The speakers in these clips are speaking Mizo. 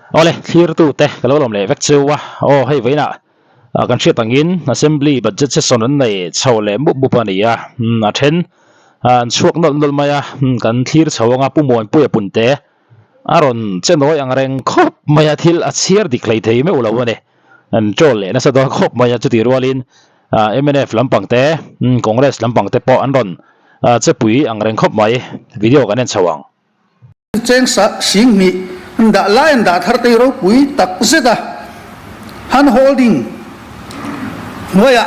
Awle, thlirtute ka lo lawm leh vek cheu a, aw hei vawiinah kan hriat angin Assembly budget session an nei chho leh mup mup a ni a, a then an chhuak nawlh nawlh mai a, kan thlir chho anga Pu Muanpuia Punte a rawn che nawi ang reng khawp mai a, thil a chhiar dik hlei thei meuh lo a ni, an troll leh nasa dawn khawp mai a, chutih rualin mnf lampang te, Congress lampang te pawh an rawn che pui ang reng khawp mai, video kan en chho ang. Cheng sa sing hnih an dah lai an dah thar tei ropui tak zet a, han holding hnuaiah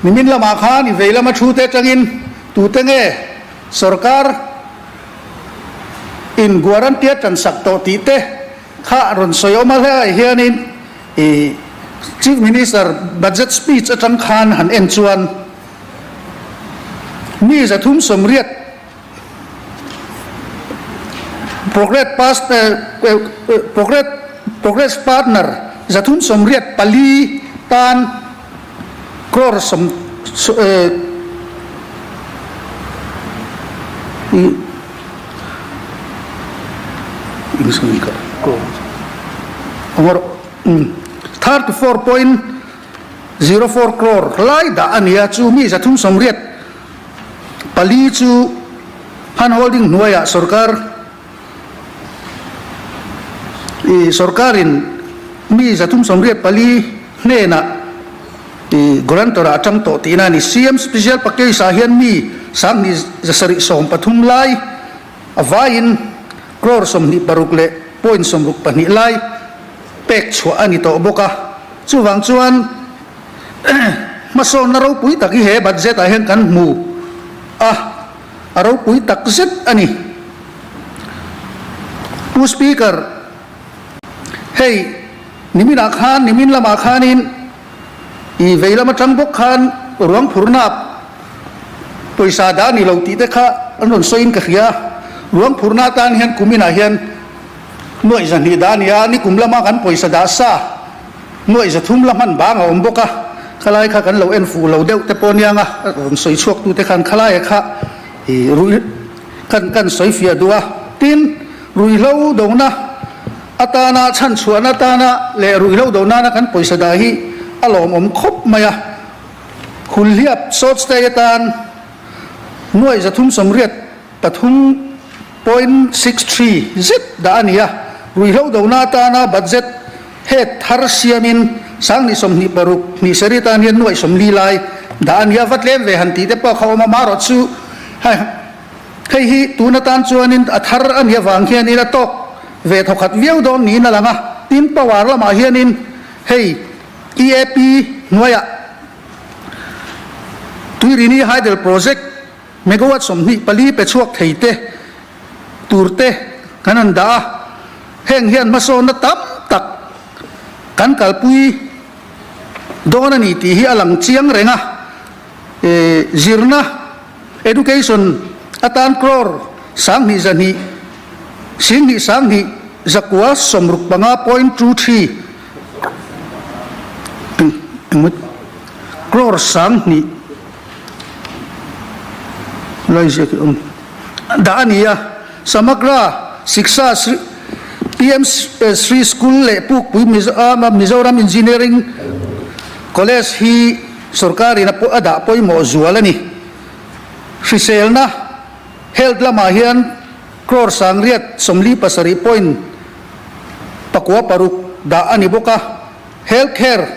nimin lamah khan i vei lama thu te atangin tute nge sorkar in guarantee a tan sak tawh tih te kha rawn sawi awm a hlaiah hianin i Chief Minister budget speech atang khan han en chuan mi 380 Progress pass progress progress partner 384 tan crore sawm 34.04 crore lai dah a ni a, chu mi 384 chu Han Holding hnuaiah sorkar i sorkarin mi 384 hnenah i guarantor ah a tang tawh tihna a ni. CM Special Package ah hian mi 713 lai a vaiin crore 26 leh point 62 lai pek chhuah a ni tawh bawk a. Chuvang chuan hmasawnna ropui tak hi he budget ah hian kan hmu a. A ropui tak zet a ni. Pu Speaker, hei niminah khan, nimin lamah khanin i vei lam atang bawk khan ruang phurna pawisa dah a ni lo tih te kha an rawn sawiin ka hria. Ruang phurna atan hian kuminah hian nuaih 200 dah a ni a, ni kum lama kan pawisa dah sa nuaih 300 la hman bang a awm bawk a, khalai kha kan lo en fuh lo deuh te pawh aniang a, rawn sawi chhuak tute khan khalaia kha i ruih kan kan sawi fiah duh a, tin ruihhlo dona atana chhanchhuahna atana leh ruihhlo do nana kan pawisa dah hi a lawmawm khawp mai a, Hulhliap short stay atan nuaih 383.63 zet dah a ni a, ruihhlo dona atana budget head thar siamin 2026 ni seri tan hian nuaih 40 lai dah a ni a, va tlem ve han tih te pawh kha awm a, marawh chu hei hei hi tun atan chuanin a thar a nih avang hianin a tawk ve thawkhat viau dawn niin a lang a, tin power lamah hianin hei EAP hnuaiah Tuirini Hydel Project Megawatt 24 pe chhuak thei te tur te kan han dah a, heng hian hmasawnna tam tak kan kalpui dawn a ni tih hi a lang chiang reng a. Zirna, Education, atan crore 200 200 10 2 965 point 23 crore 2,000 Lai ziak hi awm dah a ni a, Samagra Shiksha PM Shri School leh Pukpui Mizoram Engineering College hi sorkarin a dah pawimawh zual a ni. Hriselna, Health, lamah hian crore 847 point 96 dah a ni bawk a, Health Care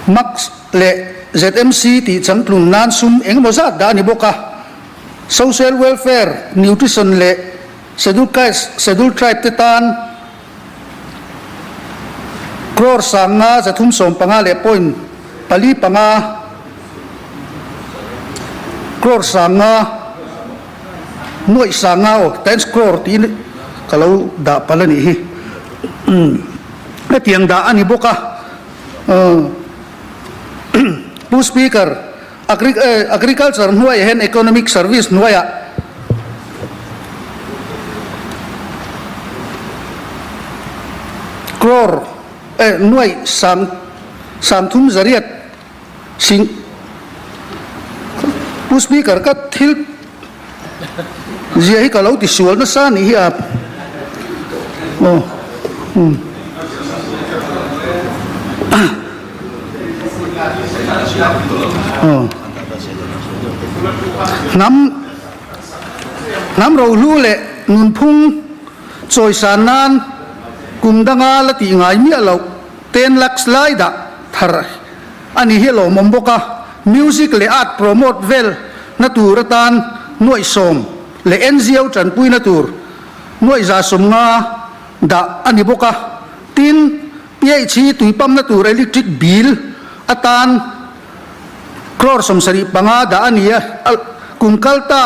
Max leh ZMC tih changtlun nan sum engemaw zat dah a ni bawk a. Social Welfare, Nutrition leh Scheduled Caste, Scheduled Tribe te tan crore 5 315 leh point pali panga crore 5 nuaih 5 aw tens crore tiin ka lo dah palh a nih hi. Hetiang dah a ni bawk a. Pu Speaker, Agriculture hnuaiah hian Economic Service hnuaiah crore nuaih 300 sing Pu Speaker ka thil zia hi ka lo tisual nasa anih hi a. Aw umm. Aw. Hnam hnam rohlu leh nunphung chawisan nan kum danga la tih ngai miah loh ten lakhs lai dah thar a ni hi a lawmawm bawk a. Music leh art promote vel na tur atan nuaihsawm leh NGO tanpuina tur nuaihza 50 dah a ni bawk a. Tin, PH hi tuipamna tur electric bill atan crore 75 dah a ni a, kum kal ta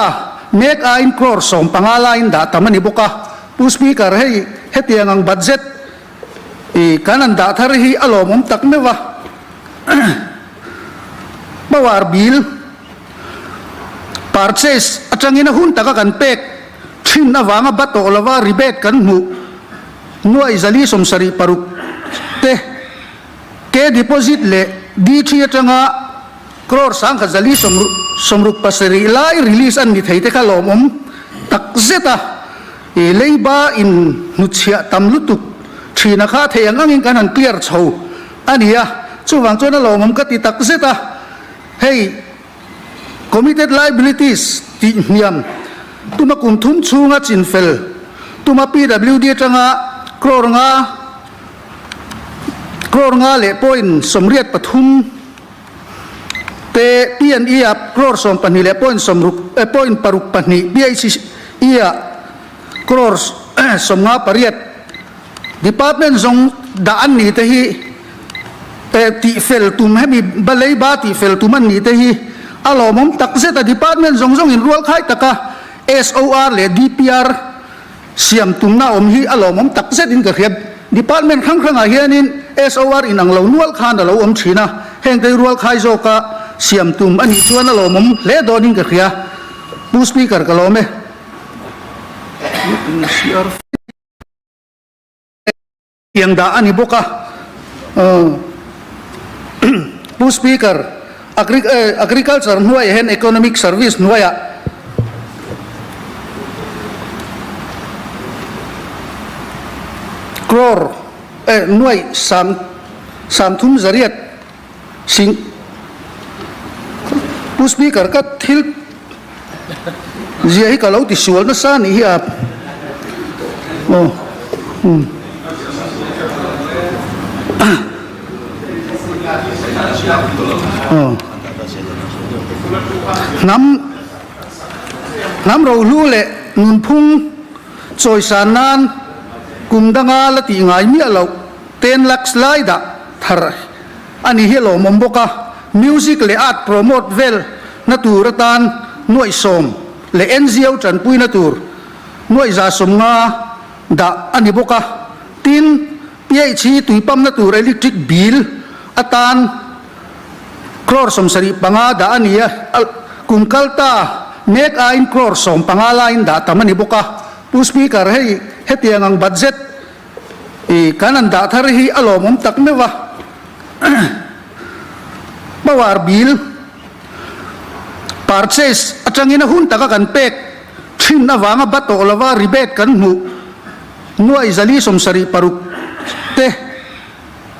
mek aiin crore 15 laiin dah tam a ni bawk a. Pu Speaker, hei hetiang ang budget i kan han dah thar hi a lawmawm tak meuh a. Power bill purchase atangin a hun taka kan pek thin avanga ba tawh lova rebate kan hmuh nuai 476 te K deposit leh D3 atanga crore 1167 lai release an ni thei te kha lawmawm tak zet a, i leiba in hnutchhiah tam lutuk thina kha thei ang angin kan han clear chho a ni a, chuvang chuan a lawmawm ka ti tak zet a, hei committed liabilities tih hniam tuma kum thum chhunga chinfel tuma PWD atanga crore nga Crore nga leh point 83 te P&E ah crore 12 leh point sawmruk eh point paruk pahnih PHE ah crore 58 department zawng dah an nih te hi eh tihfel tum hemi Baleiba tihfel tum an nih te hi a lawmawm tak zet a department zawng zawng in rualkhai taka SOR leh DPR Siam tumna awm hi a lawmawm tak zetin ka hria. Department hrang hrangah hianin SOR inang lo nual khan a lo awm thin a, heng te rual khai zawka siam tum a nih chuan a lawmawm hle dawnin ka hria. Pu Speaker ka lawm e. Tiang dah a ni bawk a. Pu Speaker, Agriculture hnuaiah hian Economic Service hnuaiah crore eh nuaih sang 30 zariat sing Pu Speaker ka thil Zia hi ka lo ti sual nasa a nih hi a. Aw. Um. Aw. Hnam hnam rohlu leh nunphung chawisan nan kum danga la tih ngai miah loh ten lakhs lai dah thar a ni hi a lawmawm bawk a, music leh art promote vel na tur atan nuaih sawm leh NGO tanpuina tur nuaih 50 dah a ni bawk a, tin, PH hi tuipamna tur electric bill atan crore 75 dah a ni a, kum kal ta mek aiin crore 15 laiin dah tam a ni bawk a. Pu Speaker, hei hetiang ang budget I kan an dah thar hi a lawmawm tak meuh a. Power bill purchase atangin a hun taka kan pek thin avanga ba tawh lova rebate kan hmuh nuai 476 te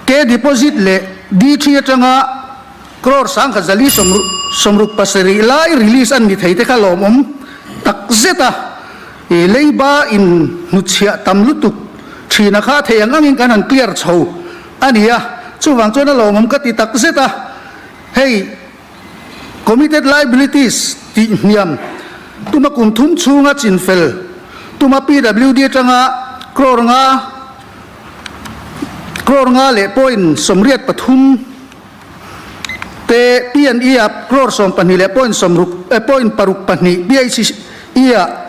K deposit leh D3 atanga crore 1167 lai release an ni thei te kha lawmawm tak zet a. I leiba in hnutchhiah tam lutuk thina kha thei ang angin kan han clear chho a ni a, chuvang chuan a lawmawm ka ti tak zet a, hei committed liabilities tih hniam tuma kum thum chhunga chinfel tuma PWD atanga crore nga crore nga leh point 83 te P&E ah crore 12 leh point sawmruk eh point paruk pahnih PHE ah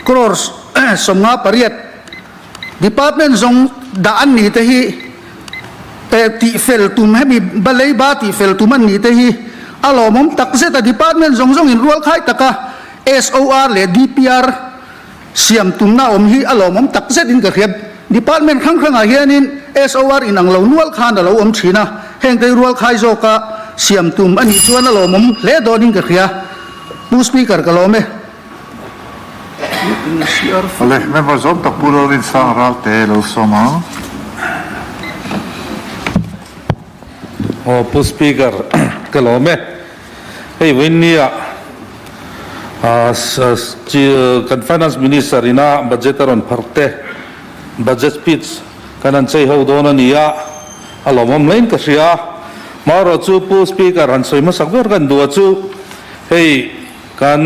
crore 58 department zawng dah an nih te hi eh tihfel tum hemi Baleiba tihfel tum an nih te hi a lawmawm tak zet a department zawng zawng in rualkhai taka SOR leh DPR Siam tumna awm hi a lawmawm tak zetin ka hria. Department hrang hrangah hianin SOR inang lo nual khan a lo awm thin a, heng te rual khai zawka siam tum a nih chuan a lawmawm hle dawnin ka hria. Pu Speaker ka lawm e. Awle, member zawm tak Pu Lalrinsang Ralte lo sawm ang. Aw Pu Speaker ka lawm e. Hei vawiinnia kan Finance Minister ina budget a rawn pharh te, budget speech kan han chei ho dawn a ni a, a lawmawm hlein ka hria a. Marawh chu Pu Speaker han sawi hmasak ber kan duh a chu hei kan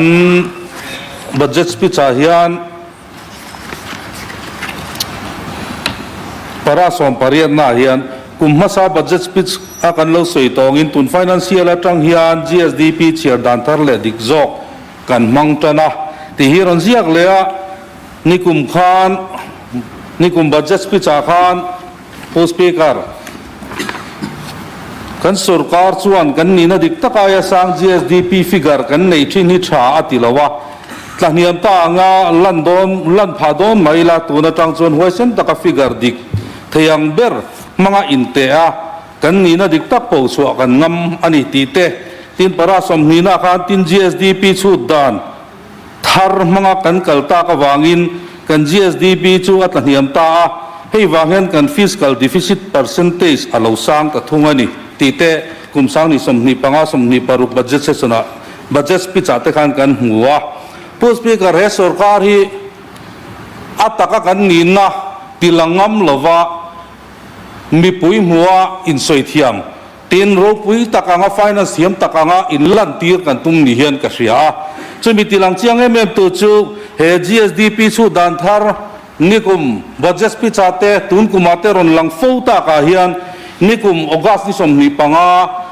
budget speech ah hian Para sawmpariatna ah hian kum hmasa budget speech a kan lo sawi tawngin tun financial atang hian GSDP chhiar dan thar leh dik zawk kan hmang tan a tih hi rawn ziak leh a, nikum khan nikum budget speech ah khan Pu Speaker, kan sorkar chuan kan nihna dik tak aia sang GSDP figure kan nei thin hi tha a ti lo a, tlahniam ta anga lan dawn lan phah dawn mai ila tun atang chuan huaisen taka figure dik thei ang ber hmanga inteh a, kan nihna dik tak pochhuah kan ngam a ni tih te tin para sawmhnihna khan tin GSDP chhut dan Thar hmanga kan kal tak avangin kan GSDP chu a tlahniam ta a, hei vang hian kan fiscal deficit percentage a lo sang ta thung a ni tih te kum sangni 25 26 budget session-ah budget speech-ah te khan kan hmu a. Pu Speaker, he sorkar hi a taka kan nihna ti la ngam lova mipui hmua insawi thiam Tin, ropui tak anga finance thiam tak anga inlantir kan tum ni hian ka hria a. Chumi tilang chiang em em tu chu he GSDP chhut dan thar nikum budget speech ah te tun kumah te rawn lang fo takah hian nikum August ni 25,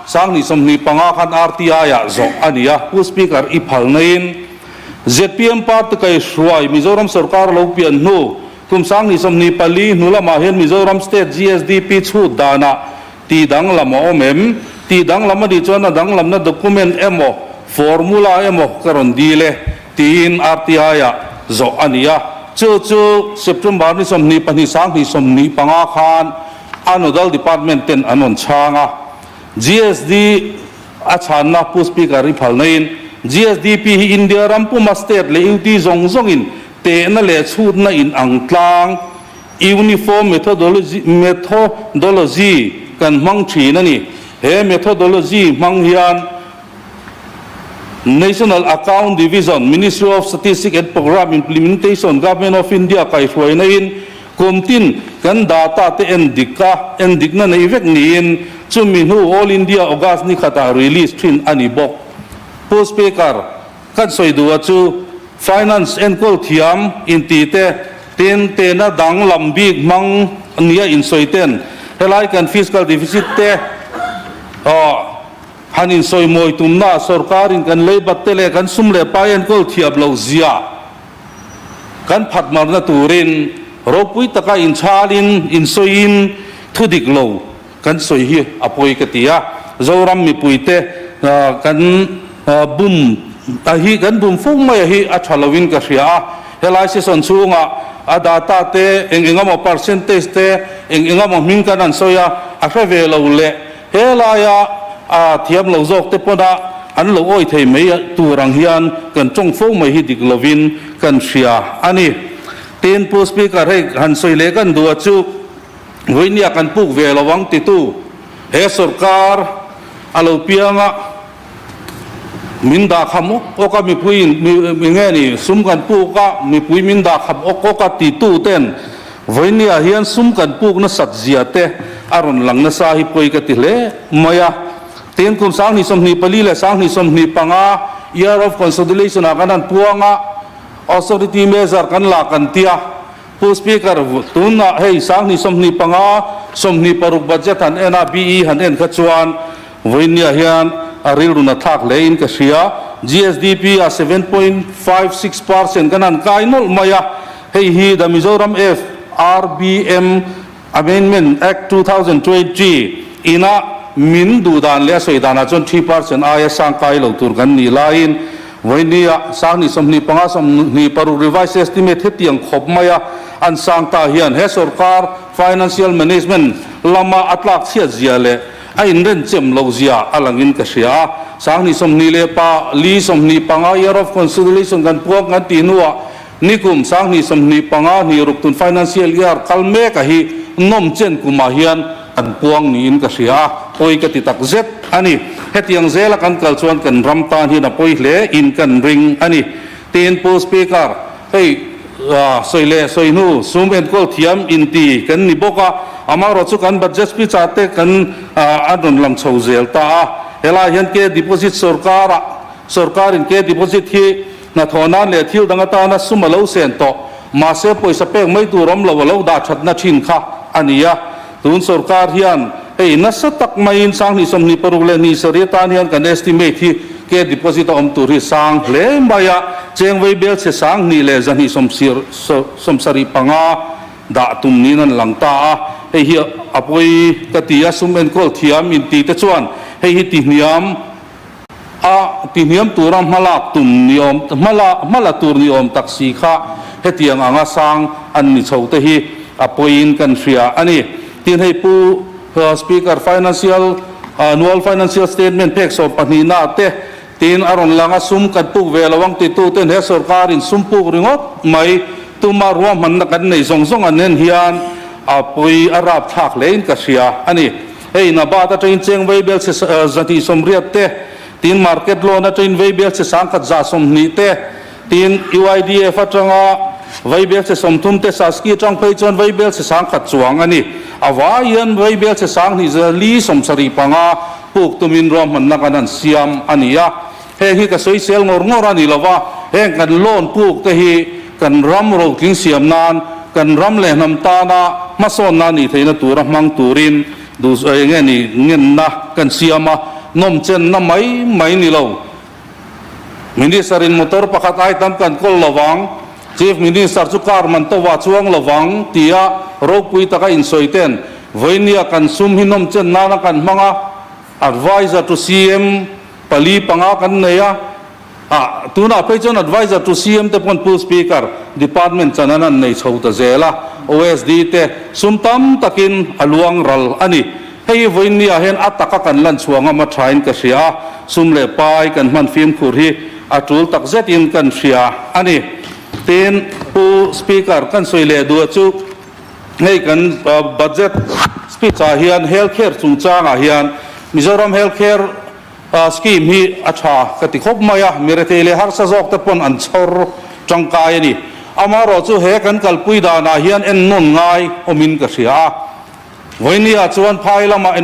2025 khan RTI ah zawh a ni a. Pu Speaker, i phal naiin zpm party kaihruai Mizoram sorkar lo pian hnu kum 2024 hnu lamah hian Mizoram state GSDP chhut danah Tih danglam a awm em? Tih danglam a nih chuan a danglamna document emaw, formula emaw ka rawn dil e, tiin RTI-ah zawh a ni a. Chu chu September ni 22 2025 khan a nodal department ten an rawn chhang a. GSD a chhanna Pu Speaker i phal naiin GSDP hi India ram puma state leh UT zawng zawngin tehna leh chhutna inang tlang Uniform methodology methodology kan hmang thin a ni. He methodology hmang hian National Account Division, Ministry of Statistics and Programme Implementation, Government of India kaihruaina in kum tin kan data te en dik a, en dikna nei vek niin chumi hnu All India August ni khatah release thin a ni bawk. Pu Speaker, Kan sawi duh a chu Finance enkawl thiam inti te, tin tehna dang lam bik hmang nia insawi ten helai kan fiscal deficit te han insawi mawi tumna sorkarin kan leibat te leh kan sum leh pai enkawl thiam loh zia kan phat marna turin ropui taka inchhalin insawiin thu dik lo Kan sawi hi a pawi ka ti a, Zoram mipuite kan bum a hi kan bum fo mai a hi a tha lovin ka hria a, helai session chhungah a data te eng eng emaw percentage te eng eng emaw hming kan han sawi a, a hre ve lo leh helaia a thiam lo zawk te pawna an lo awi thei mai tur ang hian kan tawng fo mai hi dik lovin kan hria a ni. Tin, Pu Speaker hei han sawi leh kan duh a chu. Vawinia kan puk ve lo ang titu he sorkar a lo piang a, min dah kham awk awk a, mipui in mi nge ni sum kan puk a, mipui min dah kham awk awk a titu ten vawinia hian sum kan puk nasat zia te a rawn lang nasa hi pawi ka ti hle mai a. Tin, kum 2024 leh 2025 Year of Consolidation ah kan han puang a, Austerity measure kan la kan tia, Pu Speaker, tunah hei 2025, 26 budget han en a, BE han en kha chuan vawinia hian a rilrun a thlak hle in ka hria. GSDP ah 7.56% kan han kai nawlh mai a, hei hi The Mizoram FRBM Amendment Act 2020 ina min duh dan leh a sawi danah chuan 3% aia sang kai lo tur kan nih laiin Vawinia 2025, 26 revised estimate hetiang khawp maia an sang ta hian he sorkar financial management lama a tlak chhiat zia leh a inrenchem loh zia a langin ka hria a. 2024, 25 year of consolidation kan puang kan tih hnuah. Nikum 2025 hnih ruk tun financial year kal mek a hi nawm chen kumah hian kan puang niin ka hria a, pawi ka ti tak zet a ni. Hetiang zela kan kal chuan kan ram tan hian a pawi hle in kan ring a ni. Tin, Pu Speaker, hei sawi leh sawi hnu sum enkawl thiam inti kan ni bawk a, amaherawh chu kan budget speech ah te kan a rawn lang chho zel ta a. Helai hian ke deposit sorkar ah sorkar in ke deposit hi hnathawh nan leh thil dang atana sum a lo sen tawh, mahse pawisa pek mai tur awm lo a lo dah thatna thin kha a ni a. Tun sorkar hian hei nasa tak maiin 2026 leh ni sarih atan hian kan estimate hi ke deposit a awm tur hi sang hle mai a, cheng vei bel chhe 2175 dah tum niin an lang ta a. Hei hi a pawi ka ti a, sum enkawl thiam inti te chuan hei hi tihniam A tihniam tura hmalak tum ni awm hmala hmala tur ni awm tak si kha hetiang anga sang an ni chho te hi a pawiin kan hria a ni. Tin hei Pu Speaker Financial Annual Financial Statement phek 12 na te tin a rawn lang a, sum kan puk ve lo ang titu ten he sorkarin sum puk ringawt mai tuma ruahmanna kan nei zawng zawng an en hian a pawi a rapthlak hlein ka hria a ni. Hei Nabat atangin cheng veibel chhe 280 te, tin market loan atangin veibel chhe 1120 te, tin UIDF atanga veibel chhe 30 te, Saski atang phei chuan veibel chhe 1000 chuang a ni. A vai hian veibel chhe 2775 puk tumin ruahmanna kan han siam a ni a. Heng hi ka sawisel ngawr ngawr a ni lo va, heng kan loan puk te hi kan ram rotling siam nan, kan ram leh hnam tana hmasawnna nih theihna tura hmang turin duh eng nge ni ngenna kan siam a, nawmchenna mai mai ni lo. Minister in motor pakhat ai tam kan kawl lo vang, Chief Minister chu car man to va chuang lo vang tia ropui taka insawi ten vawinia kan sum hi nawmchen nana kan hmang a, Adviser to CM pali panga kan nei a, ah tunah phei chuan Adviser to CM te pawn Pu Speaker, Department chan an an nei chho ta zel a, OSD te sum tam takin a luang ral a ni. Hei hi vawiinniah hian a taka kan lan chhuah ngam a thain ka hria a, sum leh pai kan hman fimkhur hi a tul tak zetin kan hria a ni. Tin, Pu Speaker, kan sawi leh duh chu hei kan budget speech ah hian health care chungchangah hian Mizoram health care scheme hi a tha ka ti khawp mai a, mi rethei leh harsa zawk te pawn an chhawr tangkai a ni. Amaherawh chu he kan kalpui danah hian ennawn ngai awmin ka hria a. Vawinia chuan phai lamah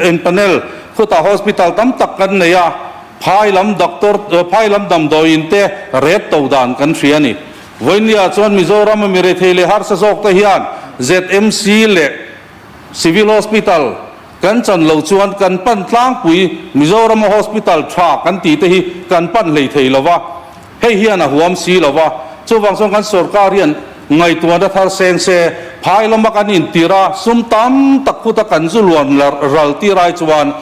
empanel khutah hospital tam tak kan nei a, phai lam doctor phai lam damdawiin te ret to dan kan hria a ni. Vawinia chuan Mizoram a mi rethei leh harsa zawk te hian ZMC leh Civil Hospital kan chan lo chuan kan pan tlangpui Mizoram a hospital tha kan tih te hi kan pan hlei thei lo va, hei hian a huam si lo va. Chuvang chuan kan sorkar hian ngaihtuahna thar seng se, phai lama kan intir a, sum tam tak khuta kan zu luan ral tir ai chuan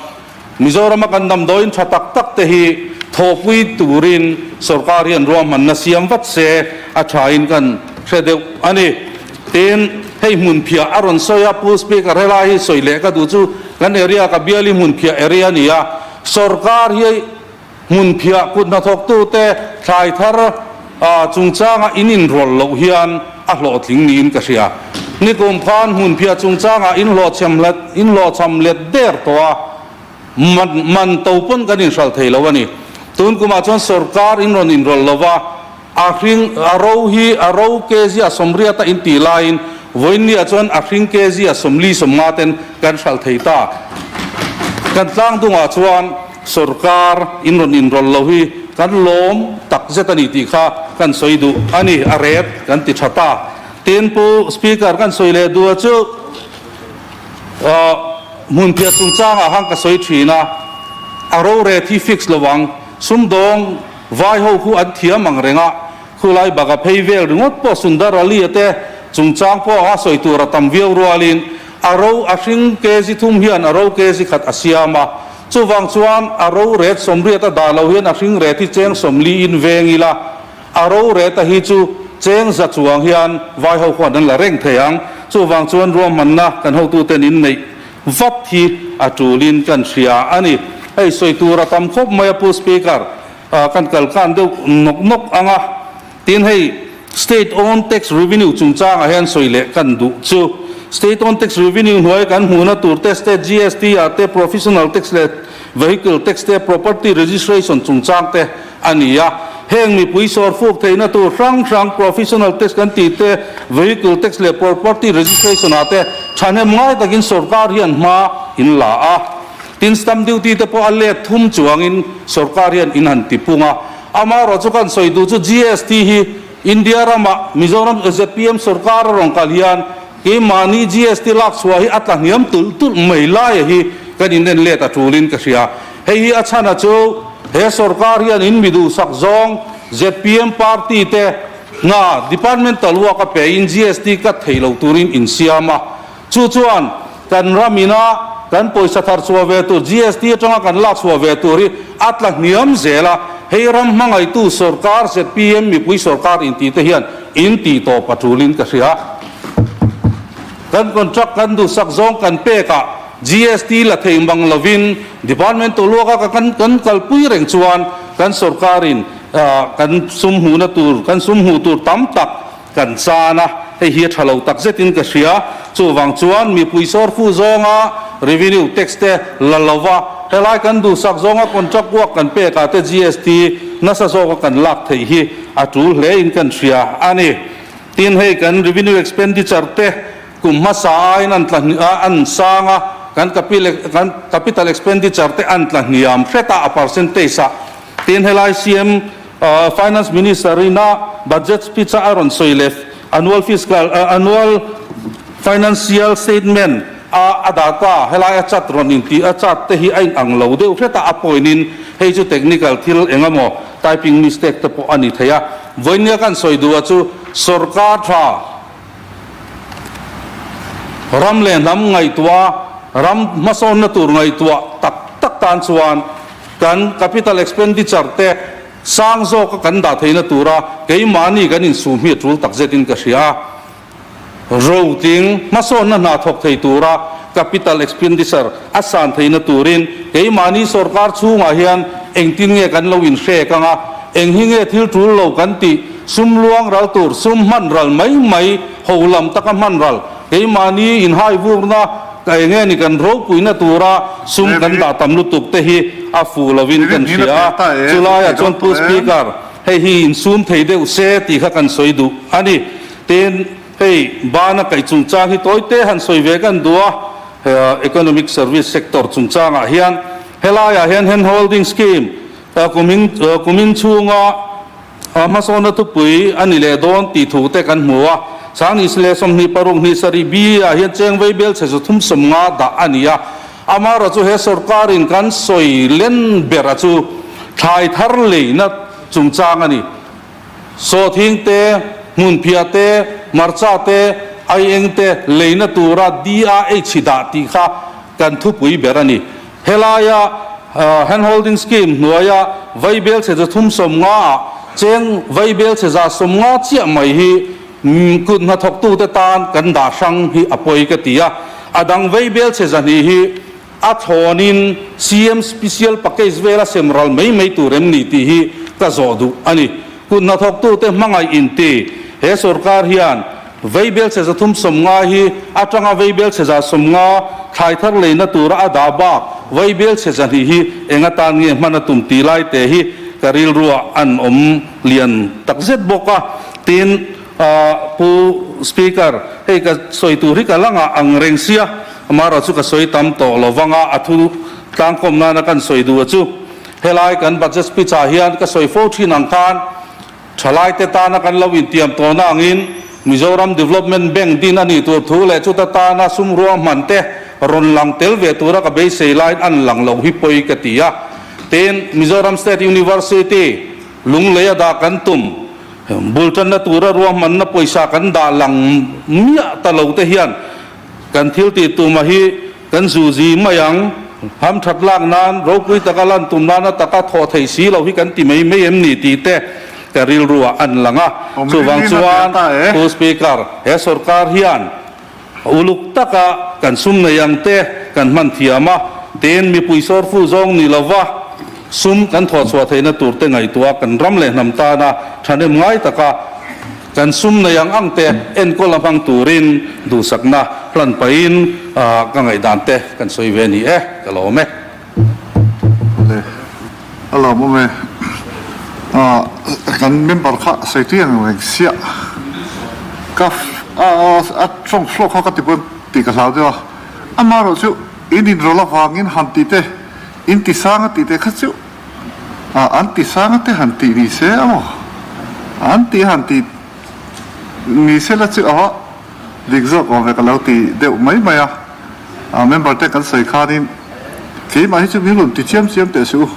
Mizorama kan damdawiin tha tak tak te hi thawhpui turin sorkar hian ruahmanna siam vat se a thain kan hre deuh a ni. Tin, hei hmunphiah a rawn sawi a, Pu Speaker helai hi sawi leh ka duh chu kan area ka bial hi hmunphiah area a ni a, sorkar hi hmunphiah kut hnathawktute thlai thar chungchanga in inrawlh loh hian a hlawhtling niin ka hria. Nikum khan hmunphiah chungchangah inhlawhchham let der tawh a, man to pawn kan inhralh thei lo a ni. Tun kumah chuan sorkar in rawn inrawlh lo va, a hring a ro hi a ro kg a 80 a intih laiin vawiinniah chuan a hring kg a 40 50 ten kan hralh thei ta. Kan tlangdungah chuan sorkar in rawn inrawlh lo hi kan lawm tak zet a ni tih kha kan sawi duh a ni, a ret kan ti tha ta. Tin, Pu Speaker kan sawi leh duh a chu hmunphiah chungchangah khan ka sawi thin a, a roret hi fix lo ang, sumdawng Vai ho khu an thiam ang reng a, khulai baka phei vel ringawt pawh Sundar Ali a te chungchang pawh a sawi tur a tam viau rualin a ro a hring kg thum hian a ro kg khat a siam a, chuvang chuan a ro ret 80 a dah lo hian a hring ret hi cheng 40 in veng ila, a ro ret a hi chu cheng 100 chuang hian vai ho khuan an la reng thei ang, chuvang chuan ruahmanna kan hotuten in neih vat hi a tulin kan hria a ni. Hei sawi tur a tam khawp mai a Pu Speaker, kan kal kan deuh nawk nawk ang a, tin hei State owned tax revenue chungchangah hian sawi leh kan duh chu State owned tax revenue hnuai kan hmuhna tur te State GST ah te Professional tax leh Vehicle tax te Property registration chungchang te a ni a. Heng mipui sawr fuk theihna tur hrang hrang Professional tax kan tih te Vehicle tax leh Property registration ah te thahnem ngai takin sorkar hian hma in la a. Tin stamp duty te pawh a let thum chuangin sorkar hian in han tipung a. Amaherawh chu kan sawi duh chu GST hi India ramah Mizoram zpm sorkar a rawn kal hian keimahni GST lak chhuah hi a tla hniam tulh tulh mai laia hi kan inen let a tulin ka hria. Hei hi a chhana chu he sorkar hian in mi duhsak zawng zpm party te hna departmental work a pein GST cut thei lo turin in siam a. Chu chuan kan ram ina kan pawisa thar chhuah ve tur, GST atanga kan lak chhuah ve tur hi a tla hniam zel a, hei ram hmangaitu sorkar zpm mipui sorkar intih te hian in tih tawp a tulin ka hria. Kan contract kan duhsak zawng kan pekah GST la thei mang lovin department tawluaka ka kan kan kalpui reng chuan kan sorkarin kan sum hmuhna tur kan sum hmuh tur tam tak Kan chan a, hei hi a tha lo tak zetin ka hria. Chuvang chuan mipui sawrfu zawnga revenue tax te la lova, helai kan duhsak zawnga contract work kan pek ah te GST nasa zawka kan lak theih hi a tul hle in kan hria a ni. Tin, hei kan revenue expenditure te kum hmasa aiin an tla an sang a, kan capital expenditure te an tla hniam hret a, a percentage ah. Tin, helai CM Finance Minister ina budget speech a a rawn sawi leh annual fiscal annual financial statement a a data helai a chat rawn intih a chat te hi a in ang lo deuh hret a a point in hei chu technical thil eng emaw typing mistake te pawh a ni thei a. Vawinia kan sawi duh a chu sorkar tha ram leh hnam ngaihtuah ram hmasawnna tur ngaihtuah tak tak tan chuan Kan capital expenditure te sang zawka kan dah theihna tura keimahni kan insum hi a tul tak zetin ka hria a. Roting hmasawnna hna thawk thei tura capital expenditure a san theihna turin keimahni sorkar chhungah hian engtin nge kan lo inhrek ang a, eng hi nge thil tul lo kan tih, sum luang ral tur, sum hman ral mai mai, ho lam taka hman ral, keimahni inhai vurna, Ka eng nge ni kan ropuina tura sum kan dah tam lutuk te hi a fuh lovin kan hria a, chulaiah chuan Pu Speaker, hei hi insum thei deuh se tih kha kan sawi duh a ni. Tin, hei bana kaih chungchang hi tawite han sawi ve kan duh a, Economic Service Sector chungchangah hian helaiah hian Hand Holding Scheme kumin kumin chhunga A hmasawnna thupui a ni leh dawn tih thu te kan hmu a, Sangni leh 26 ni sarih B ah hian cheng vei bel chhe 350 dah a ni a, amaherawh chu he sorkarin kan sawi len bera chu thlai thar leina chungchang a ni. Sawhthing te, hmunphiah te, hmarcha te, aieng te leina tura DRH dah tih kha kan thupui ber a ni. Helaia Hand Holding Scheme hnuaia vaibel chhe 350 ah cheng vaibel chhe 150 chiah mai hi kut hnathawktute tan kan dah hrang hi a pawi ka ti a. A dang vaibel chhe 200 hi a thlawnin CM Special Package vela sem ral mai mai tur em ni tih hi ka zawh duh a ni. Kut hnathawktute hmangaih inti he sorkar hian Veibel chhe 350 hi atanga veibel chhe 150 thlai thar leina tura a dah bak veibel chhe 200 hi eng atan nge hman a tum tih lai te hi ka rilruah an awm lian takzet bawk a. Tin, Pu Speaker, hei ka sawi tur hi ka la ngah ang reng sia, amaherawh chu ka sawi tam tawh lo vang a, a thu tlangkawm nana kan sawi duh a chu. Helai kan budget speech ah hian ka sawi fo thin ang khan, Thalaite tana kan lo intiam tawhna angin Mizoram Development Bank din a nih tur thu leh chuta tana sum ruahman te rawn lang tel ve tura ka beisei laiin an lang lo hi pawi ka ti a. Tin, Mizoram State University Lunglei a dah kan tum bul tanna tura ruahmanna pawisa kan dah lang miah ta lo te hian kan thil tih tuma hi Kan zuzi mai ang, hamthat lak nan, ropui taka lan tum nana taka thawh theih si lo hi kan ti mai mai em ni tih te ka rilruah an lang a. Chuvang chuan Pu Speaker, he sorkar hian uluk taka kan sum nei ang te kan hman thiam a, tin mipui sawrfu zawng ni lova sum kan thawhchhuah theihna tur te ngaihtuah kan ram leh hnam tana thahnem ngai taka. Kan sum nei ang ang te enkawl a hmang turin duhsakna hlan pahin ka ngaihdan te kan sawi ve a ni e, ka lawm e. Awle, a lawmawm e. Kan member kha sawi tui ang reng siah. Ka a tawng thlawk kha ka ti pawn tih ka hlau deuh a. Amaherawh chu in inrawlh avangin han tih te, in ti sang a tih te kha chu an ti sang a te han tih ni se amaw? An tih han tih ni se la chu a dik zawk awm ve ka lo ti deuh mai mai a. Member te kan sawi khanin keimah hi chu min rawn ti chiam chiam teh suh u.